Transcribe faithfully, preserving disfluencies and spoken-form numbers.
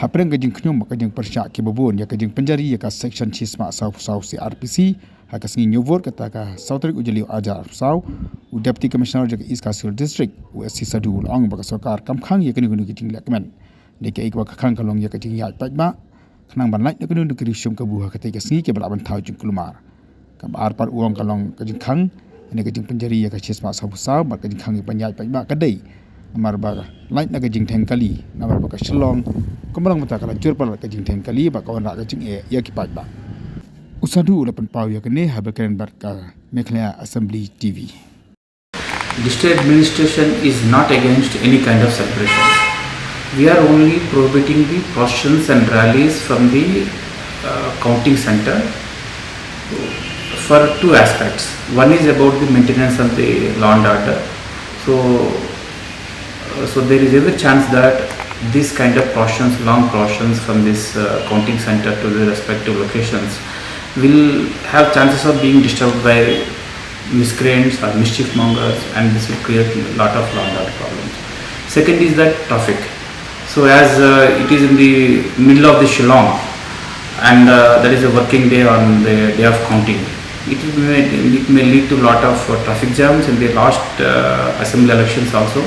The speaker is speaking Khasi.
Hapdeng ka jingkhñium bad ka jingpyrshah kiba bun ïa ka jingpynjari ïa ka Section shisma saw phew saw C R P C ha ka sngi ñiew vote kata ka saw tarik u Jylliew arhajar arphew saw, u Deputy Commissioner jong ka East Khasi Hills District, u S C Sadhu, u la ong ba ka sorkar kam khang ïa kano kano ka jingleh kmen. Dei kaei kaba ka khang ka long ïa ka jingïaid paidbah khnang ban lait na kano kano ka riew shim kabu ha katei ka sngi kiba lah ban thaw jingkulmar. Kaba ar pat u ong ka long ka jingkhang ïa ka jingpynjari ïa ka shisma saw phew saw bad ka jingkhang ïa ban ïaid paidbah ka dei namar ba lait na ka jingtheng kali, namar ba ka Shillong kumba long mynta ka la jur palat ka jingtheng kali bad ka wanrah ka jingeh ïa ki paidbah. U Sadhu u la pynpaw ïa kane haba kren bad ka Meghalaya Assembly T V. District administration is not against any kind of celebrations. We are only prohibiting the processions and rallies from the uh, counting center for two aspects. One is about the maintenance of the law and order. So, uh, so there is every chance that this kind of processions, long processions from this uh, counting center to the respective locations, will have chances of being disturbed by miscreants or mischief mongers, and this will create a lot of law and order problems. Second is that traffic. So as uh, it is in the middle of the Shillong, and uh, that is a working day on the day of counting, it may, it may lead to a lot of uh, traffic jams in the last uh, assembly elections also.